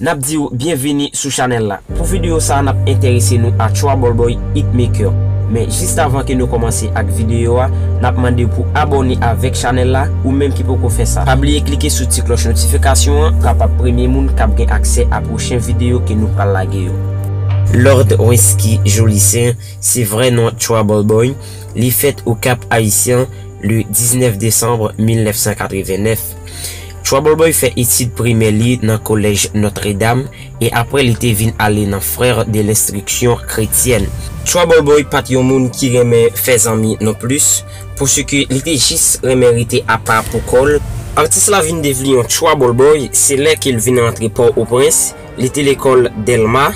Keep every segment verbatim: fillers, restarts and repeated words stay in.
N ap di w byenvini sou chanèl la. Pou videyo sa a, n ap enterese nou a Trouble Boy Hitmaker. Men jis avan ke nou kòmanse ak videyo a, n ap mande w pou abòne avèk chanèl la, ou menm ki poko fè sa. Pa bliye klike sou ti klòch notifikasyon an pou w kapab premye moun k ap gen aksè a pwochen videyo ke nou pral lage yo. Lord Wensky Jolisen, se vrè non Trouble Boy, li fèt Okap Ayisyen le diznèf desanm mil nèf san katreven nèf. Trouble Boy fè etid primè li nan kolèj Notre Dame e apre li te vin ale nan Frères de l'Instruction Chrétienne. Trouble Boy pa t yon moun ki renmen fè zanmi non plis, paske li te jis renmen rete apa pou kò l. Atis la vin devni yon Trouble Boy, se lè ke l vin rantre Pòtoprens, li te lekòl Dèlma.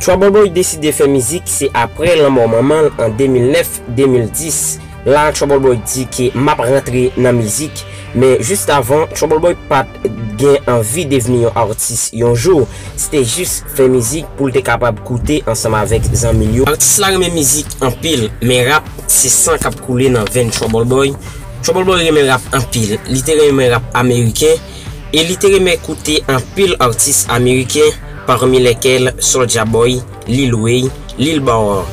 Trouble Boy deside fè mizik, se apre lanmò manman l an de mil nèf, de mil dis. La, Trouble Boy di ke m ap rantre nan mizik, men jis avan, Trouble Boy pa t gen anvi devni yon atis yon jou. Se te jis fè mizik pou l te kapab koute ansanm avèk zanmi l yo. Atis la renmen mizik anpil, men rap se san k ap koule nan venn Trouble Boy. Trouble Boy renmen rap anpil. Li te renmen rap ameriken e li te renmen koute anpil atis ameriken, parmi lesquels Soulja Boy, Lil Wayne, Lil Baby.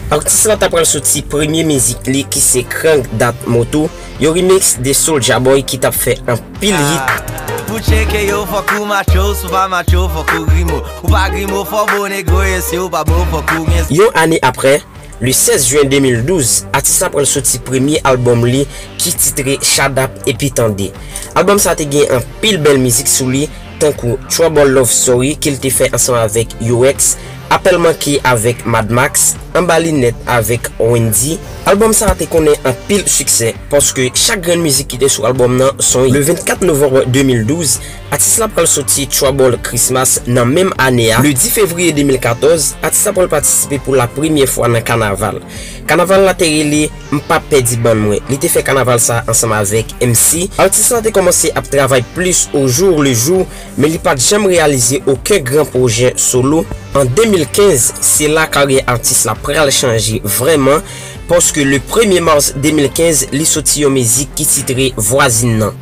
Atis la ta pral soti premye mizik li ki se Crank That Motor, yon remix de Soulja Boy ki t ap fè anpil hit. Pou tcheke yo, fòk ou macho, si w pa macho, fòk ou grimo. Ou pa grimo, fò bo nego, e si w pa bo, fòk ou gen. Yon ane apre, le sèz jen de mil douz, atis la pral soti premye albòm li ki titre Shadap epi Tande. Albòm sa te gen anpil bèl mizik sou li, tankou Trouble Love Story ke l te fè ansanm avèk Yoex, Apèl Manke avèk Mad Max, Anba Linèt avèk Wendyy. Albòm sa a te konnen anpil siksè, paske chak grenn mizik ki te sou albòm nan sonye. Le vennkat novanm de mil douz, atis la pral soti Trouble Christmas nan menm ane a. Le dis fevriye de mil katòz, atis la pral patisipe pou la premyè fwa nan kanaval. Kanaval la te rele M p ap pèdi bann mwen. Li te fè kanaval sa ansanm avèk M C. Atis la te kòmanse ap travay plis au jour le jour, men li pa t janm reyalize okenn gran pwojè solo. An de mil kenz, se la karyè atis la pral chanje vrèman, paske le premye mas de mil kenz, li soti yon mizik ki titre Vwazin nan.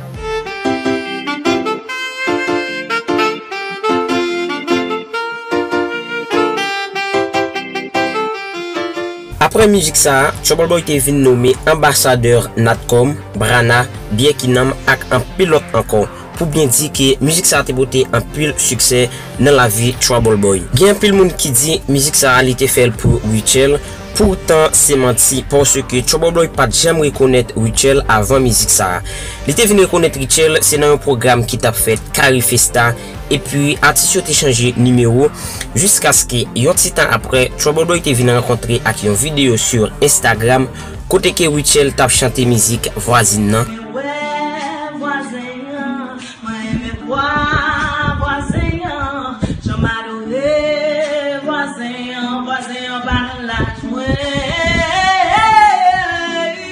Apre mizik sa a, Trouble Boy te vin nome anbasadè Natcom, Brana, Byè Kinanm ak anpil lòt ankò. Pou byen di ke mizik sa a te pote anpil siksè nan lavi Trouble Boy. Gen anpil moun ki di mizik sa a li te fè l pou Rutshelle, poutan se manti, paske Trouble Boy pa t janm rekonèt Rutshelle avan mizik sa a. Li te vin rekonèt Rutshelle se nan yon pwogram ki t ap fèt Carifesta, epi atis yo te chanje nimewo, jiskaske yon ti tan apre, Trouble Boy te vin rankontre ak yon videyo sou Instagram, kote ke Rutshelle t ap chante mizik Vwazin nan. Mwen renmen vwa vwazen an, mwen renmen vwa vwazen an, jan m adore vwazen an, vwazen an pa nan laj mwen.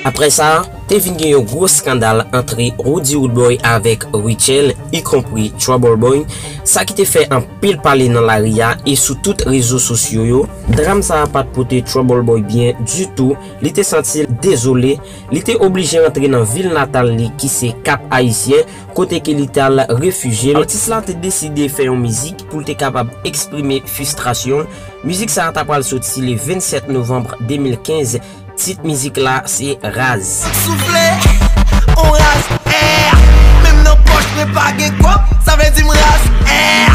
Apre sa, te vin gen yon gwo eskandal ant Roody Roodboy avèk Rutshelle, ikonpri Trouble Boy, sa ki te fè anpil pale nan lari a e sou tout rezo sosyo yo. Dram sa a pa t pote Trouble Boy byen ditou, li te santi l dezole, li te oblije rantre nan vil natal li ki se Kap Ayisyen, kote ke li t al refijye l. Atis la te deside fè yon mizik pou l te kapab eksprime fristrasyon l. Mizik sa a ta pral soti le vennsèt novanm de mil kenz. Tit mizik la se Raz. Soufle, on raz, eh. Menm nan pòch mwen pa gen kòb, sa vle di m raz, eh.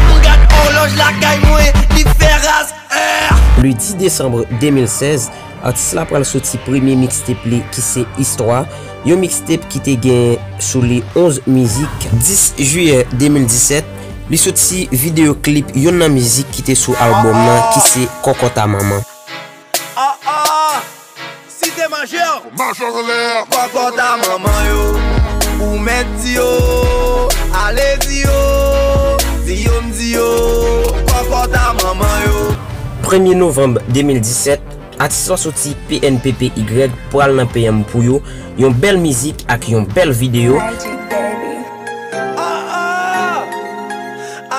M gad òlòj lakay mwen, li fè raz, eh. Le dis desanm de mil sèz, atis la pral soti premye mixtape li ki se Istwa, yon mixtape ki te gen sou li onz mizik. Dis jiyè de mil disèt, li soti videyo klip youn nan mizik ki te sou albòm nan ki se Kòkòt a Manman. Ah, ah, Site Majè. Majè anlè. Kòkòt a manman yo, ou mèt di yo, ale di yo, di yo m di yo, kòkòt a manman yo. Premye novanm de mil disèt, atis la soti P N P P Y pral nan P M pou yo, yon bèl mizik ak yon bèl videyo. Magic, baby. Ah, ah.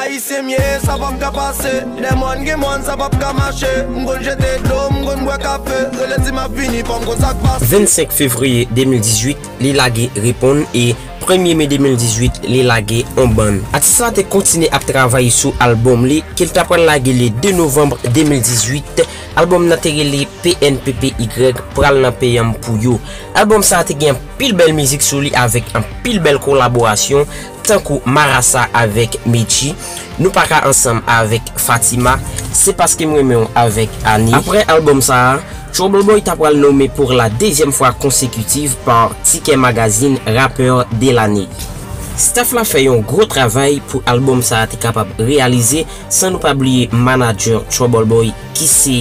Ayisyen m ye, sa p ap ka pase. Dè mòn gen mòn, sa p ap ka mache. M konn jete dlo, m konn bwè kafe. Rele di m ap vini, fò m konn sa k pase. Vennsenk fevriye de mil dizuit, li lage Reponn e Premye me de mil dizuit, li lage on bann. Atis la te kontinye ap travay sou albòm li, ke l ta pral lage le de novanm de mil dizuit. Albòm nan te rele P N P P Y, Pral nan Peyanm pou yo. Albòm sa a te gen anpil bèl mizik sou li avèk anpil bèl kolaborasyon, tankou Marasa avèk Medjy, Nou pa ka ansanm avèk Fatima, Se paske m renmen w avèk Anie. Apre albòm sa a, Trouble Boy ta pral nome pour la deuxième fois consécutive par Ticket Magazine Rappeur de l'année. Staff la fè yon gwo travay pou albòm sa a te kapab reyalize, san nou pa bliye manager Trouble Boy ki se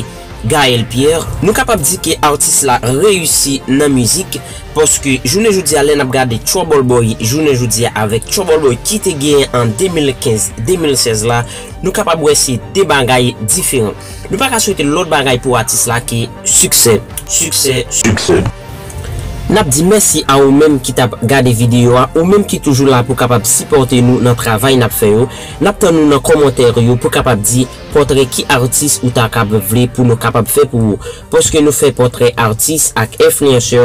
Gaël Pierre. Nou kapab di ke atis la reyisi nan mizik, paske jounen jodi a, lè n ap gade Trouble Boy jounen jodi a avèk Trouble Boy ki te genyen an de mil kenz, de mil sèz la, nou kapab wè se de bagay diferan. Nou pa ka swete lòt bagay pou atis la ke siksè, siksè, siksè. N ap di mèsi a ou menm ki t ap gade videyo a, ou menm ki toujou la pou kapab sipòte nou nan travay n ap fè yo. N ap tann ou nan kòmantè yo pou kapab di pòtrè ki atis ou ta kapab vle pou nou kapab fè pou ou. Paske nou fè pòtrè atis ak enfliyansè